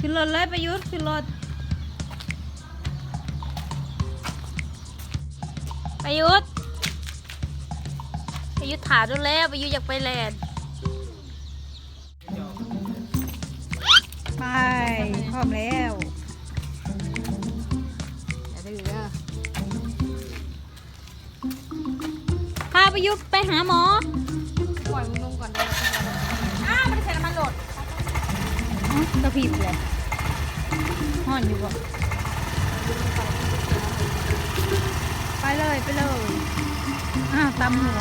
ຂຶ້ນລົດເລີຍປະຍຸດ ຂຶ້ນລົດ. ປະຍຸດ ປະຍຸດ ຖ້າດົນແລ້ວ ປະຍຸດຢາກໄປແລ່ນ. ໄປ ພ້ອມແລ້ວ ຢ່າດື້ເດີ. ພາປະຍຸດໄປຫາໝໍ. ປ່ອຍມັນລົງກ່ອນເດີ. ອ້າວ ບໍ່ໄດ້ໃສ່ນ້ຳມັນລົດ. ເອົ້າ ກະພິບແຫຼະ. ຮ້ອນຢູ່ບໍ່? ໄປເລີຍ ໄປເລີຍ. ອ້າວ ຕຳຫົວ.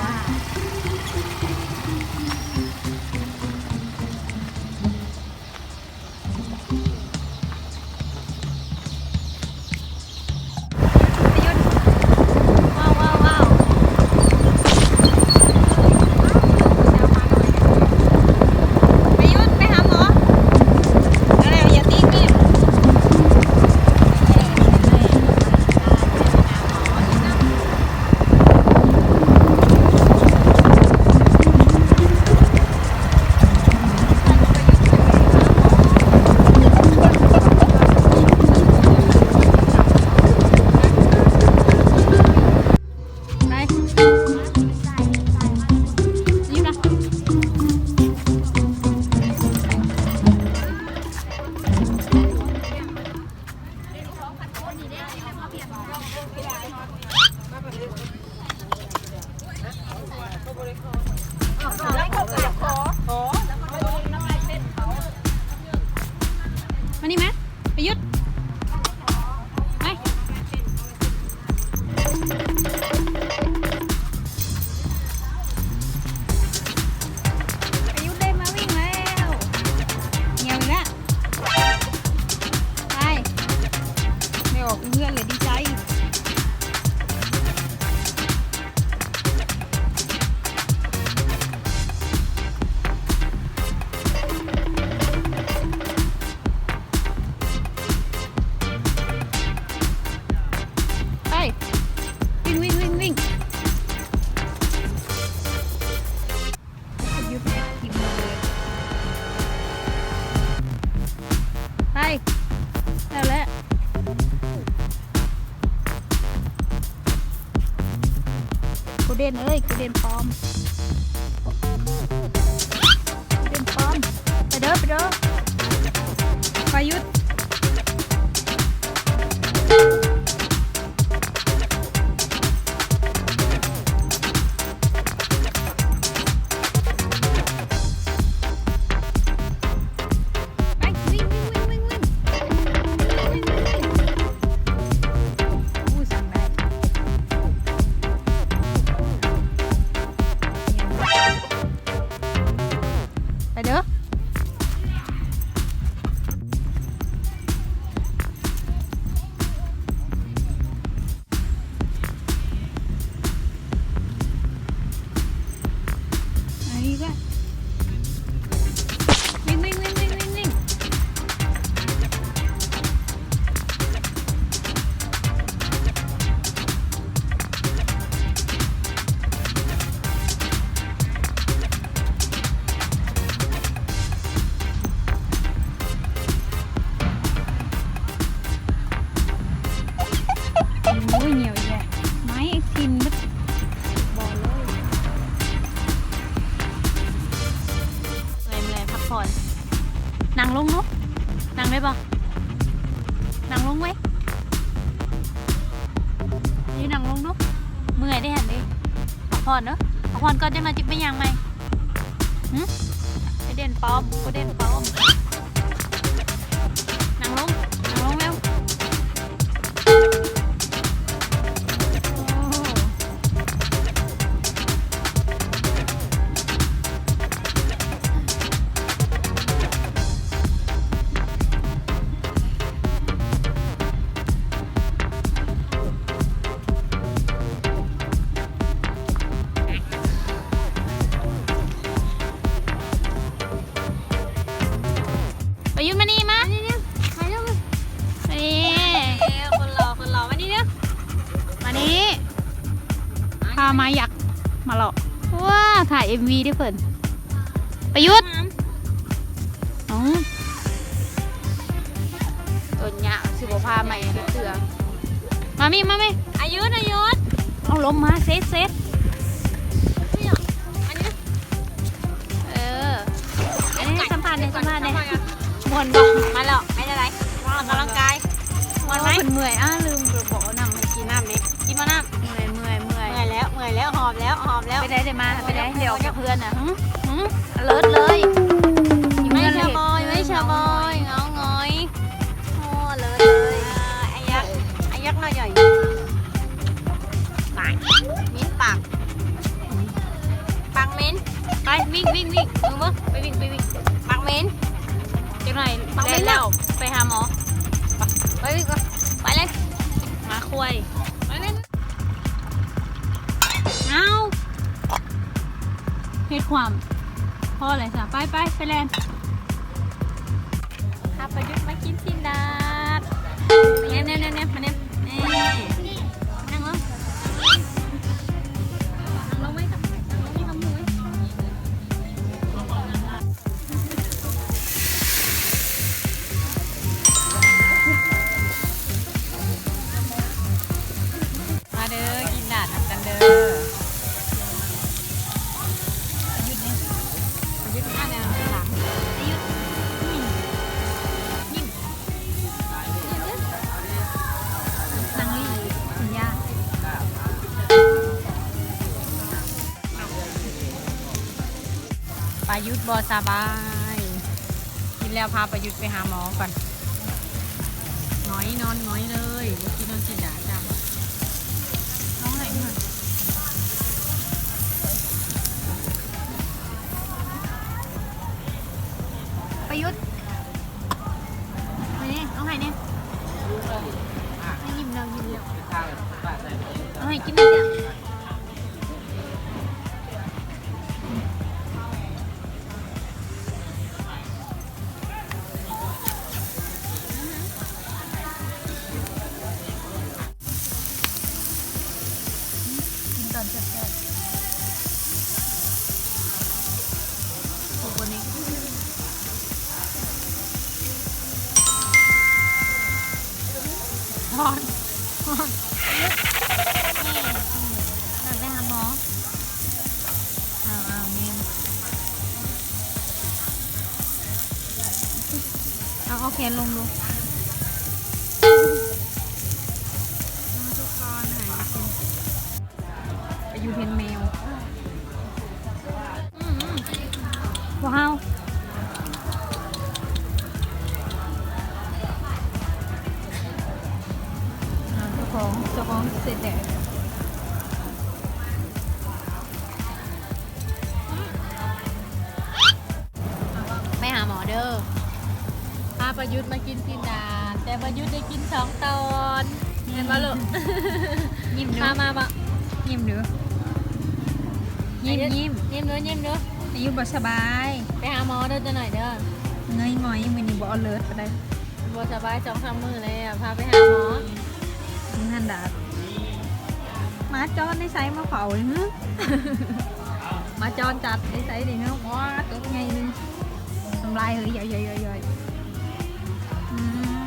ໄປ ຢູ່ນະ. ມານີ້ມາ ປະຍຸດ ໄປ. ປະຍຸດໄດ້ມາວິ່ງແລ້ວ ຫຽວອີກແລ້ວ. ໄປ ໄດ້ອອກເຮືອນແລ້ວ ດີໃຈ. ໄປ ວິ່ງ ວິ່ງ ວິ່ງ ວິ່ງ. ຢຸດແອັກທິບເລີຍ. ໄປ ແລ້ວແຫຼະ ໂກເດນເອີຍ ໂກເດນປອມ ໂກເດນປອມ. ໄປເດີ ໄປເດີ ໄປ ຢຸດ. ໄປ ວິ່ງ ວິ່ງ ວິ່ງ ວິ່ງ ວິ່ງ. ອູ້ ສັ່ງໄດ້ ໄປເດີ. ອັນນີ້ກໍ ວິ່ງ ວິ່ງ ວິ່ງ ວິ່ງ ວິ່ງ ວິ່ງ. ໂອ້ຍ ໜຽວອີກແລ້ວ ໄມ້ຖິ້ມໝົດ ບໍ່ເລີຍ. ເມື່ອຍ ເມື່ອຍ ພັກຜ່ອນ. ນັ່ງລົງດູ ນັ່ງໄດ້ບໍ່? ນັ່ງລົງເວີຍ ຢູ່ ນັ່ງລົງດູ. ເມື່ອຍເດ້ຫັ້ນເດ້ ພັກຜ່ອນເດີ ພັກຜ່ອນກ່ອນ ຈັກໜ່ອຍຈຶ່ງໄປຍ່າງໃໝ່. ຫຶ ໄປເດັ່ນປ້ອມ ໄປເດັ່ນປ້ອມ. ນັ່ງລົງ ນັ່ງລົງເລັວ. ປະຍຸດ ມານີ້ມາ ມານີ້ ມານີ້ ຄົນຫຼໍ່ ຄົນຫຼໍ່ ມານີ້ເດີ ມານີ້ ພາມາຍັກມາເລາະ. ວ້າ ຖ່າຍເອັມວີເດ້ເພິ່ນ. ປະຍຸດ ເອົ້າ. ຕົ້ນຍາວ ຊິບໍ່ພາມາອີກຈັກເທື່ອ. ມາມີ ມາມີ ອາຍຸດ ອາຍຸດ ເອົາລົມມາ ເຊັດ ເຊັດ ເອີ ອັນນີ້ໃຫ້ສຳພາດແດ່ ສຳພາດແດ່ ມ່ວນບໍ່? ມາແລ້ວ ເປັນຈັ່ງໃດ ອອກກຳລັງກາຍ ມ່ວນໄໝ? ໂອ້ ເພິ່ນເມື່ອຍ ອ້າ ລືມບອກເອົານ້ຳໃຫ້ກິນ ນ້ຳເດ ກິນບໍ່ນ້ຳ? ເມື່ອຍ ເມື່ອຍ ເມື່ອຍ ເມື່ອຍແລ້ວ ເມື່ອຍແລ້ວ ຫອບແລ້ວ ຫອບແລ້ວ ໄປໄດ້ ໄດ້ມາ ໄປໄດ້ ໄດ້ອອກຈາກເຮືອນນະ ຫຶ ອາເລີດເລີຍ ໄປຊາວບອຍ ໄປຊາວບອຍ ເງົາຫງອຍ ໂອ້ ເລີດເລີຍ ອາຍັກ ອາຍັກໜ້ອຍໃຫຍ່ ປາກ ເໝັນປາກ ປາກເໝັນ ໄປ ວິ່ງ ວິ່ງ ວິ່ງ ເບິ່ງ ເບິ່ງ ໄປວິ່ງ ໄປວິ່ງ ປາກເໝັນ ຈັກໜ້ອຍ ປາກເໝັນແລ້ວ ແລ່ນແລ້ວ ໄປຫາໝໍ ໄປ ໄປວິ່ງ ໄປເລີຍ ໝາຄວາຍ ໄປເລີຍ. ເອົາ ເຮັດຄວາມ ພໍແລ້ວຊະ ໄປ ໄປ ໄປແລ່ນ ພາປະຍຸດມາກິນຊີ້ນດາດ ແນມ ແນມ ແນມ ແນມ ມາແນມ ນີ້ ນັ່ງລົງ ນັ່ງລົງໄວ້ ນັ່ງລົງໄວ້ ມາເດີ ກິນດາດນຳກັນເດີ ຢຸດນີ້ ຢຸດ ອ່າ ແນວຫຼັງ ຢຸດ ຍິ້ມ ຍິ້ມ ນັ່ງລີ້ ຄຸນຍ່າ ປະຍຸດບໍ່ສະບາຍ ກິນແລ້ວພາປະຍຸດໄປຫາໝໍກ່ອນ ຫງອຍ ນອນຫງອຍເລີຍ ບໍ່ກິນ ນອນກິນຢາຈ້ຳ ຮ້ອງໄຫ້ ປະຍຸດ ມານີ້ ຮ້ອງໄຫ້ແດ່ ຍິ້ມແລ້ວ ຍິ້ມແລ້ວ ເອົາໃຫ້ກິນແດ່. ກິນຕອນແຊບໆ ໂອ້ ບໍ່ນີ້ ຮ້ອນ ຮ້ອນ ນີ້ ນີ້ ໄປຫາໝໍ. ເອົາ ເອົາ ແມ່ນ ເອົາ ເອົາແຂນລົງດູ ມາທຸກຄົນ ໃຫ້ກິນ ໄປຢູ່ເຫັນແມວ ອືມ ອືມ ພວກເຮົາ ເຈົ້າຂອງ ເຈົ້າຂອງເສດແດດ. ໄປຫາໝໍເດີ ພາປະຍຸດມາກິນຊີ້ນດາດ ແຕ່ປະຍຸດໄດ້ກິນສອງຕອນ ແມ່ນບໍ່ລູກ? ຍິ້ມດູ ພາມາບໍ່? ຍິ້ມດູ ຍິ້ມ ຍິ້ມ ຍິ້ມດູ ຍິ້ມດູ ອາຍຸດບໍ່ສະບາຍ ໄປຫາໝໍເດີ ຈັກໜ້ອຍເດີ ເງີຍຫງອຍ ມື້ນີ້ບໍ່ເອົາເລີດປານໃດ. ບໍ່ສະບາຍສອງສາມມື້ແລ້ວ ພາໄປຫາໝໍ ມີຫັ້ນດາດ ໝາຈອນໃນໃສມາເຝົ້ານີ້ຫື ໝາຈອນຈັດໃນໃສນີ້ຫື ວ້າ ຕົວໃຫຍ່ໜຶ່ງ ນ້ຳລາຍເຮີ້ຍ ຍ່ອຍໆ ອື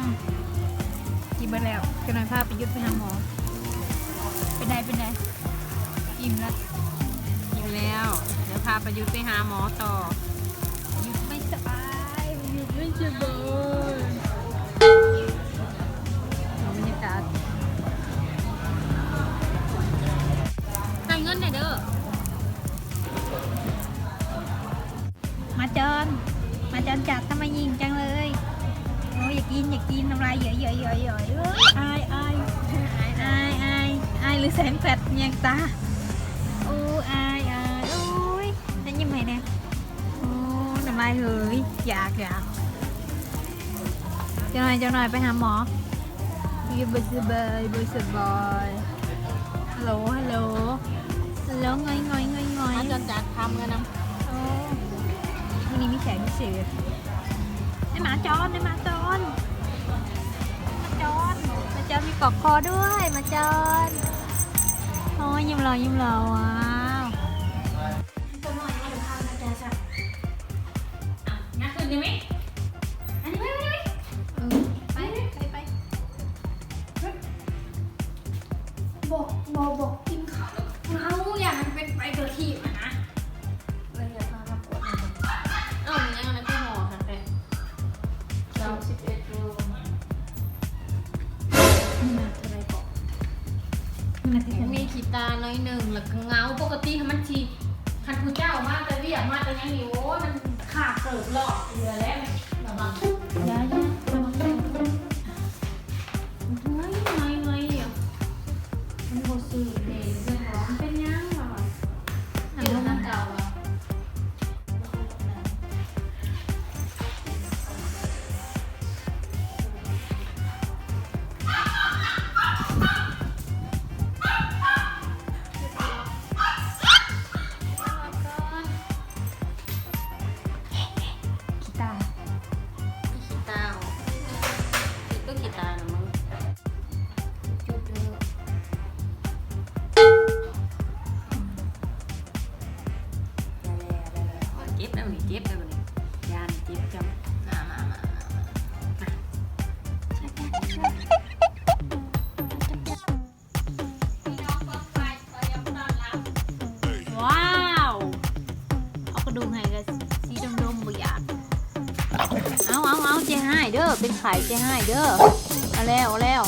ມ ກິນເບິດແລ້ວ ຈັກໜ້ອຍພາປະຍຸດໄປຫາໝໍ ເປັນໃດ ເປັນໃດ? ອີ່ມລະ ອີ່ມແລ້ວ ດຽວພາປະຍຸດໄປຫາໝໍຕໍ່ ປະຍຸດໄມ່ສະບາຍ ປະຍຸດໄມ່ສະບາຍ ເອົາບັນຍາກາດ ໃຫ້ເງິນແດ່ເດີ. ໝາຈອນ ໝາຈອນຈັດ ທຳໄມຍິງຈັງເລີຍ ໂອ້ຍ ຢາກກິນ ຢາກກິນ ນ້ຳລາຍເຍີ້ຍໆໆໆ ເອີຍ ອາຍ ອາຍ ອາຍ ອາຍ ອາຍ ຫຼືແສງແຟດ ແຍງຕາ ໂອ້ ອາຍ ອາຍ ໂອ້ຍ ໃຫ້ຍິ້ມໃຫ້ແດ່ ໂອ້ ນ້ຳລາຍເຮີ້ຍ ຢາກ ຢາກ ຈັກໜ້ອຍ ຈັກໜ້ອຍໄປຫາໝໍ. ຢູ່ບໍ່ສະບາຍ ບໍ່ສະບາຍ ຮັລໂຫຼ ຮັລໂຫຼ ຮັລໂຫຼ ງອຍໆໆໆ ມາຈອນຈັດ ພາເມືອນຳ ໂອ້ ມື້ນີ້ມີແຂກພິເສດ ໄດ້ໝາຈອນ ໄດ້ໝາຈອນ ໝາຈອນ ໝາຈອນ ມີປອກຄໍດ້ວຍ ໝາຈອນ ໂອ້ຍ ຍິ້ມຫຼໍ່ ຍິ້ມຫຼໍ່ ວ້າວ. ອ່ະ ຍາຂຶ້ນໄດ້ໄໝ? ອັນນີ້ໄປ ໄປ ໄປ ໄປ ບໍ່ ບໍ່ ບໍ່ກິນເຂົ້າແລ້ວເຫງົາ ຢາກໃຫ້ເປັນໄປຕົວທີບຫັ້ນນະ. ເອີ ຢ່າພາມາກວດ. ເອົ້າ ມັນຍັງອັນນັ້ນຄືຫໍ່ຄັກແທ້. ສາມສິບເອັດໂລ. ນ້ຳໜັກເທົ່າໃດເກາະ? ນ້ຳໜັກເທົ່າໃດ? ມີຂີ້ຕາໜ້ອຍໜຶ່ງ ແລ້ວກໍເຫງົາ. ປົກກະຕິຫັ້ນມັນຊິ ຄັນຜູ້ເຈົ້າມາແຕ່ວຽກ ມາແຕ່ຫຍັງນີ້ ໂອ້ຍ ມັນຂາດເກີບຫຼອກເຫຼືອແລ້ວ. ລະວັງ ຢ່າ ຢ່າ ລະວັງ. ເມື່ອຍ ເມື່ອຍ ເມື່ອຍຢູ່. ມັນບໍ່ຊື່ເດ້ ເພິ່ນວ່າມັນເປັນຫຍັງ ລະວ່າ ເປັນນຳເກົ່າ. ຂີ້ຕາ ຂີ້ຕາອອກ ເຮັດຕົວຂີ້ຕານະມຶງ. ຈຸດເດີ ຢ່າແລະ ຢ່າແລະ ເຈັບແລ້ວນີ້ ເຈັບແລ້ວນີ້ ຢ້ານເຈັບຈັ່ງ. ມາ ມາ ມາ ມາ ມາ. ວ້າວ ເອົາກະດູກໃຫ້ກະສີດົມໆ ບໍ່ຢາກ. ເອົາ ເອົາ ເອົາ ເຈ້ຮ້າຍເດີ ເປັນໄຂ້ເຈ້ຮ້າຍເດີ. ເອົາແລ້ວ ເອົາແລ້ວ.